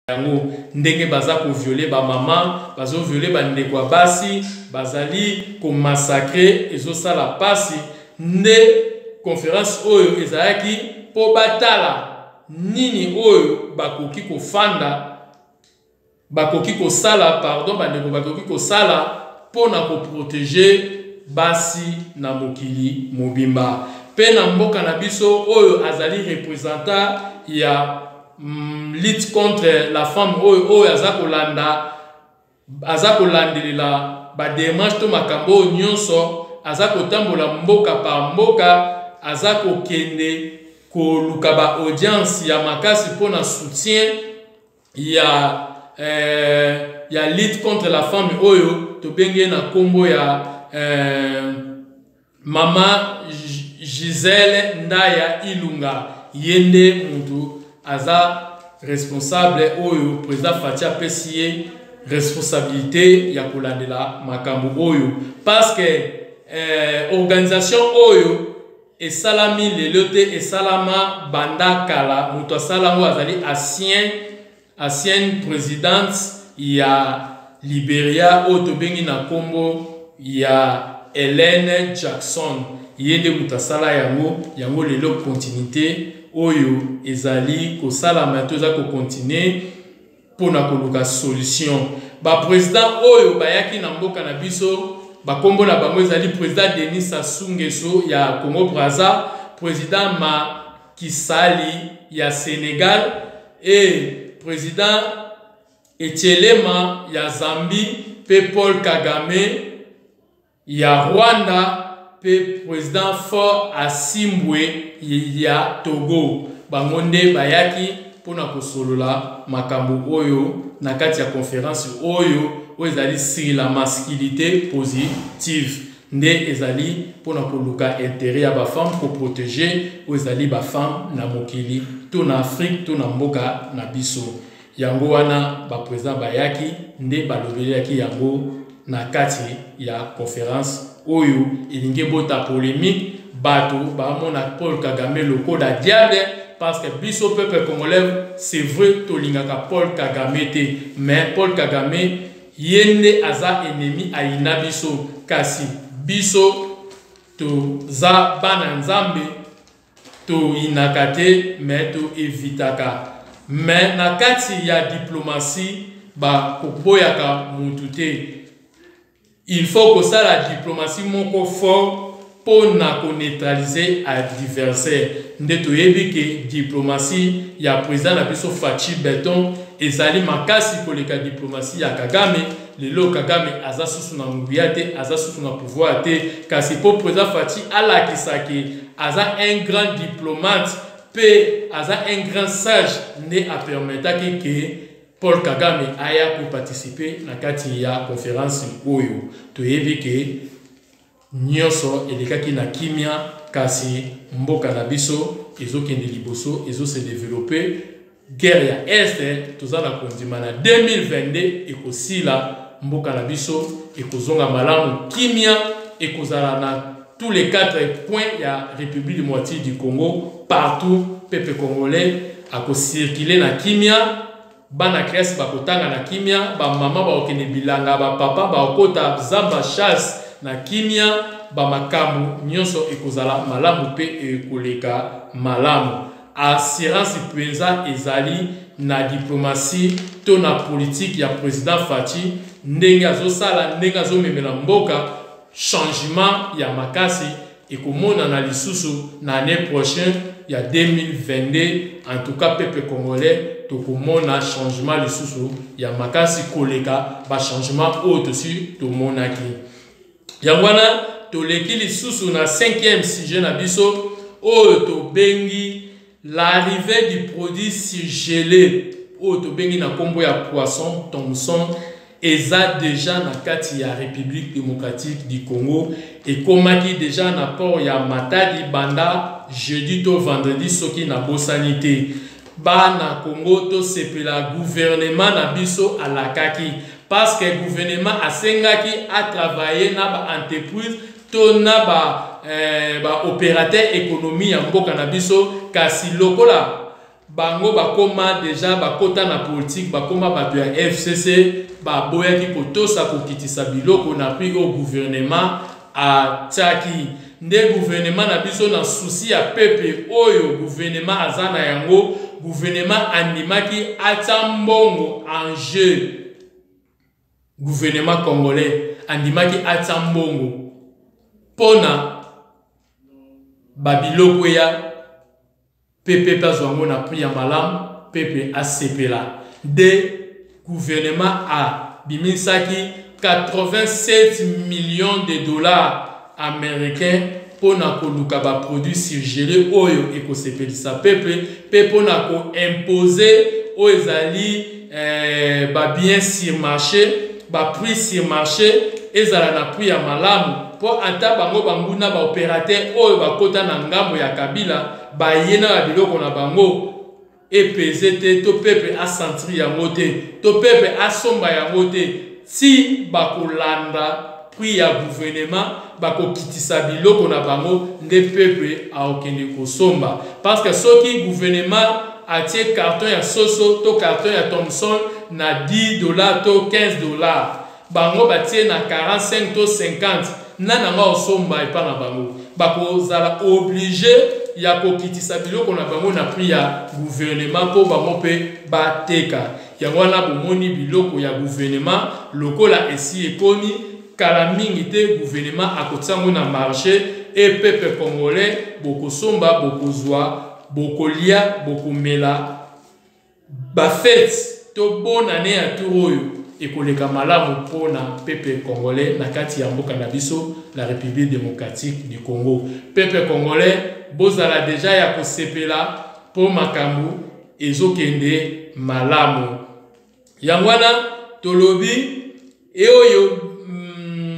Yango ndenge baza ko violer ba mama, bazo violer ba ndeko ya basi, bazali ko massacrer, ezo sala pasi. Nde conference oyo ezalaki po batala nini oyo bakoki kofanda, bakoki kosala, pardon bandeko, bakoki kosala mpo na ko proteger basi na mokili mobimba mpe na mboka na biso. Oyo azali representant ya lutte contre la femme, oyo aza kolanda, aza kolandelela badémarche to makambo oyo nyonso, aza kotambola mboka par mboka, aza kokende koluka baaudience ya makasi mpona soutien ya lutte contre la femme, oyo tobenge na nkombo ya mama Gisele Ndaya Ilunga. Ye nde mutu aza responsable oyo président Fatshi apesi ye responsabilité ya kolandela makambo oyo, parce que organisation oyo esalami lelo te, esalama banda kala. Moto asala yango azali ancienne présidente ya Liberia, oyo tobengi na nkombo ya Hélène Jackson. Ye nde moto asala yango. Yango lelo continuité oyo ezali kosalama to eza kocontinuer mpona koluka solution. Baprésident oyo bayaki na mboka na biso, bakombo na bango ezali président Denis Sassou Nguesso ya Congo Braza, président Macky Sall ya Sénégal e président Hichilema ya Zambie, mpe Paul Kagame ya Rwanda, mpe président Faure Gnassingbé ya Togo. Bango nde bayaki mpona kosolola makambo oyo na kati ya conférence oyo ezali sur la masculinité positive. Nde ezali mpona koluka intérêt ya bafemme, koprotéger oyo ezali bafemme na mokili to na Afrique to na mboka na biso. Yango wana baprésident bayaki nde balobelaki yango na kati ya conférence oyo elingi ebota polémique. Bato bamona Paul Kagame lokola diable, parce que biso peuple congolais, c'est vrai, tolingaka Paul Kagame te, mais Paul Kagame ye nde aza ennemi, ayina biso. Kasi biso toza bana Nzambe, toyinaka te, mais toevitaka. Mais na kati ya diplomatie bakoboyaka mutu te. Il faut kosala diplomatie moko fort mpo na koneutraliser adversaire. Nde toyebi ke diplomatie ya président na biso Fatshi Béton ezali makasi koleka diplomatie ya Kagame. Lelo Kagame aza susu na nguya te, aza susu na pouvoir te, kasi mpo président Fatshi alakisaki aza un grand diplomate mpe aza un grand sage, nde apermetaki ke Paul Kagame aya koparticiper na kati ya conférence oyo. Toyebi ke nyonso elekaki na kimia, kasi mboka na biso ezokende liboso, ezose développer. Guerre ya Est, toza na kondima na 2022 ekosila, mboka na biso ekozonga malamu, kimia ekozala na tous les quatre coins ya République démocratique du Congo. Partout peuple congolais akocirculer na kimia, bana classe bakotanga na kimia, bamama bakokende bilanga, bapapa bakokota zamba chasse na kimia, bamakambo nyonso ekozala malamu mpe ekoleka malamu. Assurance mpenza ezali na diplomatie to na politique ya président Fatshi, ndenge azosala, ndenge azomemela mboka changement ya makasi ekomonana lisusu na année prochaine ya 2022. En tout cas, peuple congolais, tokomona changement lisusu ya makasi koleka bachangement oyo tosi tomonaki. Yango wana toleki lisusu na cinquième sujet na biso oyo tobengi l'arrivée du produit surgelé, oyo tobengi na nkombo ya poisson Thomson. Eza déjà na kati ya République démocratique du Congo, ekomaki déjà na port ya Matadi banda jeudi to vendredi soki nabosani te. Bana Congo, tosepela. Gouvernement na biso alakaki, parce que gouvernement asengaki atravailler na baentreprise to na baopérateur ba économie ya mboka na biso. Kasi lokola Bango bakoma dejà bakota na politique bakoma bato ya FCC baboyaki kotosa kokitisa biloko na prix oyo gouvernement atiaki. Nde gouvernement na biso na souci ya peuple oyo gouvernement aza na yango, gouvernement andimaki atia mbongo en jeu. Gouvernement congolais andimaki atia mbongo pona ba biloko eya mpe pepe azwa yango na prix ya malamu pepe asepela nde gouvernement abimisaki 87 millions de dollars américains mpo na koluka baproduit surgele oyo ekosepelisa peuple mpe mpo na koimpose oyo ezali eh, babien sur marché baprix sur marché ezala na prix ya malamu mpo ata bango banguna baopérateur oyo bakota na ngambo ya kabila baye na babiloko na bango epeze te to peuple asentir yango te to peuple asomba yango te ti bakolanda prix ya gouvernement bakokitisa biloko na bango nde peuple akokende kosomba parce que soki gouvernement atie carton ya soso to carton ya thomson na 10 dollars to 15 dollars, bango batie na 45 to 50, nani yango akosomba epa na bango? Bakozala obligé ya kokitisa biloko na bango na prix ya gouvernement mpo bango mpe bateka. Yango wana bomoni biloko ya gouvernement lokola esi ekomi, kala mingi te gouvernement akotia yango na marché e peuple congolais bokosomba, bokozwa, bokolia, bokomela. Bafete to bonne année ya tour oyo ekoleka malamu mpona peuple congolais na kati ya mboka na biso, la République démocratique du Congo. Peuple congolais, bozala deja ya kosepela mpo makambo ezokende malamu. Yango wana tolobi e oyo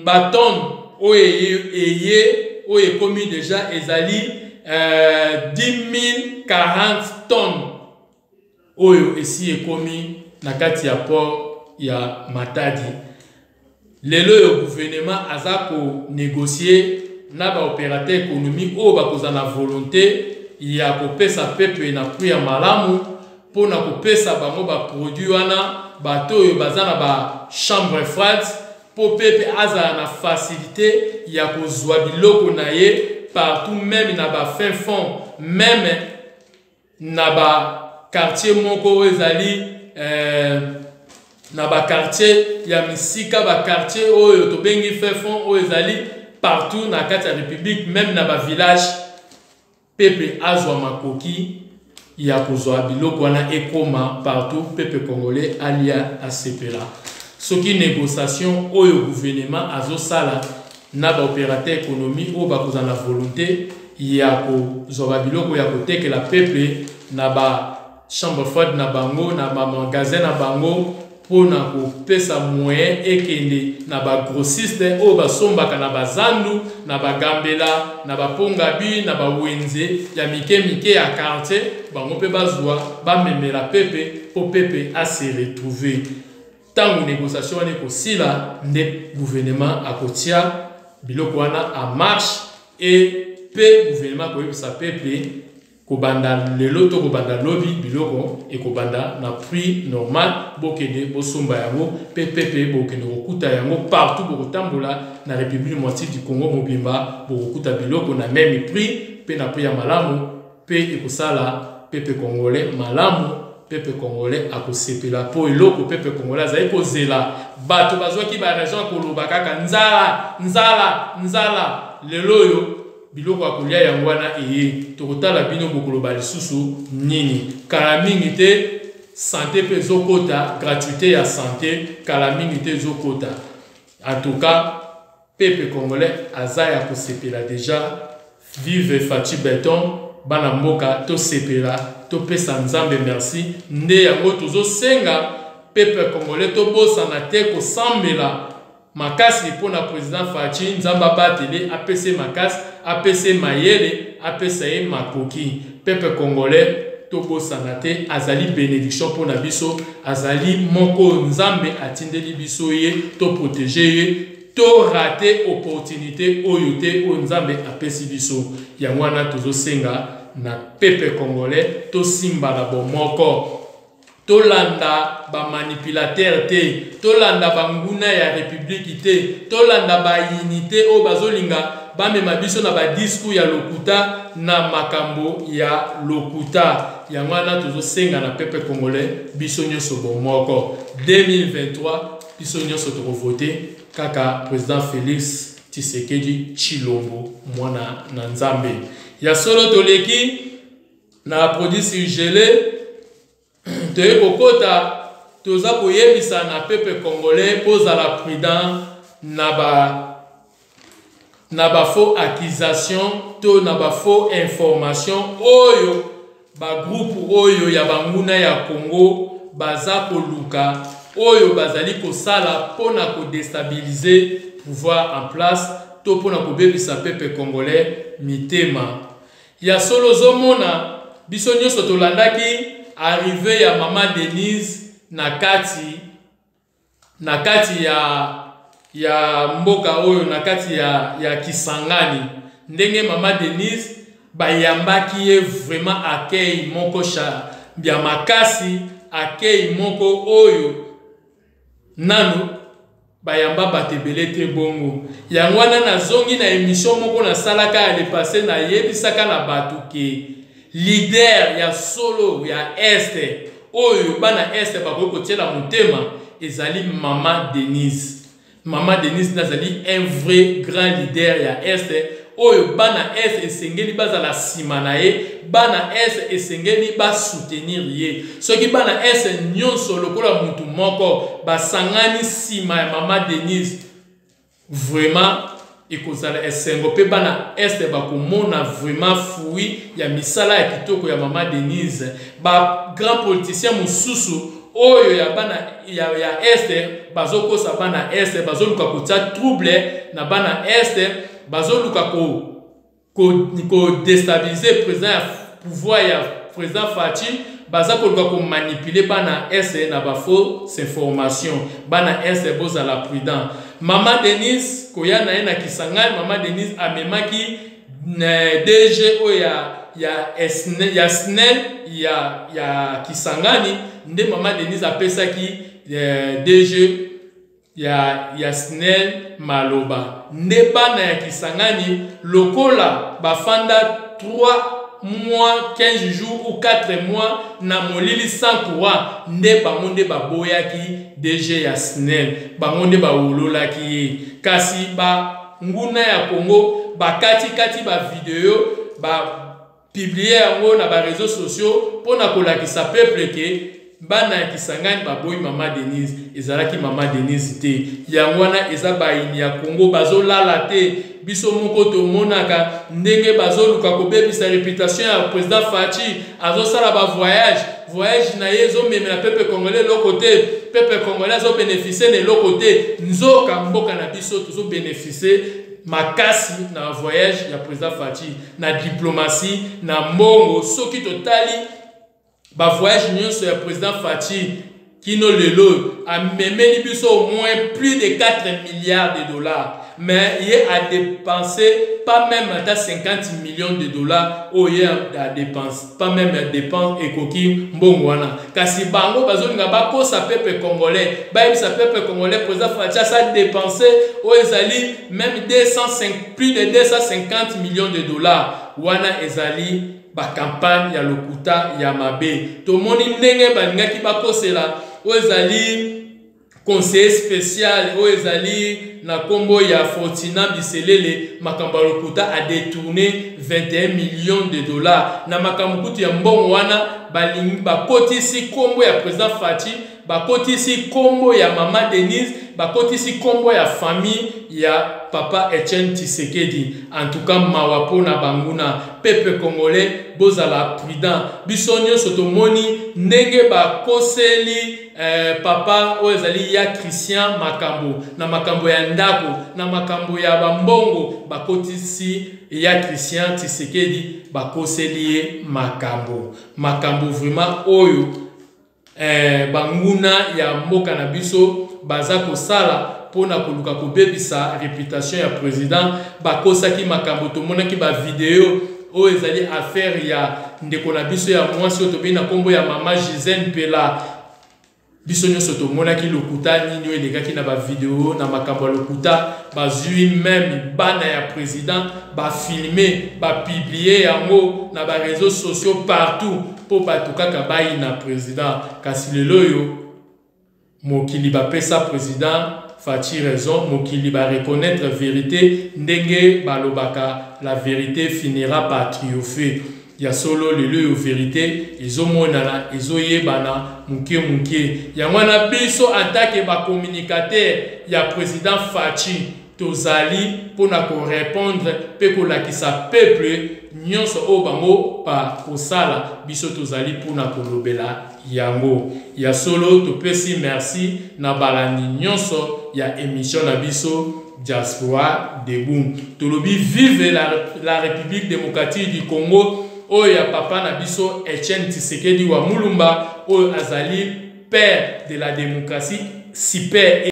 batonne oyo eye, oyo ekomi deja, ezali 10 040 tonnes oyo esi ekomi na kati ya port ya Matadi. Lelo oyo gouvernement aza konégocie na baopérateur économique oyo bakozala na volonté ya kopesa peuple na prix ya malamu mpona kopesa bango baproduit wana, bato oyo baza na bachambre froide, mpo peuple azala na facilité ya kozwa biloko na ye partout, même na bafin fond, même na baquartier moko oyo ezali na baquartier ya misika, baquartier oyo tobengi fin fond, oyo ezali partout na kati ya république, même na bavillage, peuple azwa makoki ya kozwa biloko wana ekoma partout, peuple congolais alia, asepela. Soki négociation oyo gouvernement azosala na baopérateur économie oyo bakozala na volonté ya kozwa babiloko ya kotekela peuple na bachambre froide na bango, na bamagasin na bango, mpona kopesa moyen ekende na bagrossiste oyo basombaka na bazandu, na bagambela, na bapongabi, na bawenze ya mike mike ya quartier, bango mpe bazwa, bamemela peuple mpo peuple ase retrouve. Ntango négociation wana ekosila nde gouvernement akotia biloko wana en marche e mpe gouvernement akoyebisa peuple kobanda lelo to kobanda lobi biloko ekobanda na prix normal, bokende bosomba yango mpe pepe bokende kokuta yango partout. Bokotambola na République démocratique du Congo mobimba, bokokuta biloko na même prix mpe na prix ya malamu mpe ekosala peuple congolais malamu. Peuple congolais akosepela mpo eloko peuple congolais azali kozela. Bato bazwaki baraison ya koloba kaka nzala, nzala, nzala. Lelo oyo biloko ya kolia yango wana eye, tokotala bino bokoloba lisusu nini. Kala mingi te santé mpe ezokota, gratuité ya santé kala mingi te ezokota. En tout cas, peuple congolais aza ya kosepela déjà. Vive Fatshi Béton! Bana mboka, tosepela, topesa Nzambe merci. Nde yango tozosenga peuple congolais tobosana te kosambela makasi mpona président Fatshi. Nzambe abatele, apesa ye makasi, apesa ye mayele, apesa ye makoki. Peuple congolais, tobosana te, azali bénédiction mpona biso, azali moko Nzambe atindeli biso ye, toprotéger ye, torater opportunité oyo te oyo Nzambe apesi biso. Yango wana tozosenga na peuple congolais tosimba na bomoko. Tolanda ba manipulateurs te, tolanda banguna ya republique te, tolanda bayini te oyo bazolinga bamema biso na ba discours ya lokuta na makambo ya lokuta. Yango wana tozosenga na peuple congolais biso nyonso bomoko. 2023 biso nyonso tokovote kaka président Félix Tshisekedi Tshilombo mwana na Nzambe. Ya solo toleki na produit surgelé, toye kokota, toza koyebisa na peuple congolais kozala prudent na ba faux accusation to na ba faux information oyo bagroupe oyo ya banguna ya Congo baza koluka, oyo bazali kosala mpona kodéstabiliser pouvoir en place to mpona kobebisa peuple congolais mitema. Ya solo, ozomona biso nyonso tolandaki arrivée ya mama Denise na kati ya mboka oyo, na kati ya Kisangani, ndenge mama Denise bayambaki ye, vraiment accueil moko ya makasi, accueil moko oyo nanu bayamba bato ebele te. Bongo yango wana nazongi na émission moko nasalaka ya le passé, nayebisaka na bato ke leader ya solo ya Est oyo bana Est bakoki kotiela motema ezali mama Denise. Mama Denise nde azali un vrai grand leader ya Est oyo bana Est esengeli bazala nsima na ye, bana Est esengeli basoutenir ye. Soki bana Est nyonso lokola mutu moko basangani nsima ya mama Denise, vraiment ekozala esengo mpe bana Est bakomona vraiment fruit ya misala ya kitoko ya mama Denise. Bagrand politicien mosusu oyo ya bana ya Est bazokosa bana Est, bazoluka kotia trouble na bana Est, bazoluka kodéstabiliser ko président ya pouvoir ya président Fatshi, baza koluka komanipuler bana Est na bafausse information. Bana Est, bozala prudent. Mama Denise koya na ye na Kisangani, mama Denise amemaki DG oyo ya SNEL ya Kisangani. Nde mama Denise apesaki DG ya SNEL maloba. Nde bana ya Kisangani lokola bafanda 3 mois, 15 jours ou 4 mois na molili sans courant, nde bango nde baboyaki DG ya SNEL, bango nde bawololaki ye. Kasi banguna ya Congo bakatikati bavideo, bapublier yango na baréseaux sociaux mpona kolakisa peuple ke bana ya Kisangani baboyi mama Denise. Ezalaki mama Denise te. Yango wana eza bayini ya Congo bazolala te. Biso moko tomonaka ndenge bazoluka kobebisa réputation ya président Fatshi. Azosala bavoyage, voyage na ye ezomemela peuple congolais eloko te, peuple congolais azobénéficie na eloko te. Nzoka mboka na biso tozobénéficie makasi na voyage ya président Fatshi, na diplomatie, na mbongo. Soki totali bavoyage nyonso ya président Fatshi kino lelo, amemeli biso au moins plus de 4 milliards de dollars, mais ye a dépensé pas même ata 50 millions de dollars. Oyo ye a dépense, pas même ya dépense ekoki mbongo wana. Kasi bango bazolinga bakosa peuple congolais, bayebisa peuple congolais président Fatshi asa dépensé oyo ezali même 205, plus de 250 millions de dollars. Wana ezali bacampagne ya lokuta ya mabe. Tomoni ndenge balingaki bakosela oyo ezali conseiller spécial oyo ezali na nkombo ya Fortina Biselele makambo ya lokuta, adétourné 21 millions de dollars. Na makambo kutu ya mbongo wana, balingi bakotisi nkombo ya président Fatshi, bakotisi nkombo ya mama Denise, bakotisi nkombo ya famille ya papa Etienne Tshisekedi. En tout cas, mawa mpona banguna. Peuple congolais, bozala prudent. Biso nyonso tomoni ndenge bakoseli papa oyo ezali ya Christian makambo na makambo ya ndako, na makambo ya bambongo. Bakotisi ya Christian Tshisekedi, bakoseli ye makambo vraiment oyo banguna ya mboka na biso baza kosala mpona koluka kobebisa réputation ya président. Bakosaki makambo, tomonaki bavideo. Oyo ezali affaire ya ndeko na biso ya mwasi oyo tobengi na nkombo ya mama Gisèle Mpela. Biso nyonso tomonaki lokuta nini oyo elekaki na bavideo na makambo ya lokuta. Bazwi meme bana ya président, bafilme, bapublie yango na bareseaux sociaux partout mpo bato kaka bayina président. Kasi lelo oyo mokili bapesa président Fatshi raison, mokili ba reconnaître vérité. Ndenge balobaka, la vérité finira par triompher. Ya solo, lelo oyo vérité ezomonana, ezoyebana moke moke. Yango wana biso en tant que bacommunicateur ya président Fatshi tozali mpona korépondre mpe kolakisa peuple nyonso oyo bango bakosala. Biso tozali mpona kolobela yango. Ya solo, topesi merci na balandi nyonso ya émission na biso Diaspora Debout. Tolobi vive la République démocratique du Congo oyo ya papa na biso Etienne Tshisekedi wa Mulumba, oyo azali père de la démocratie super.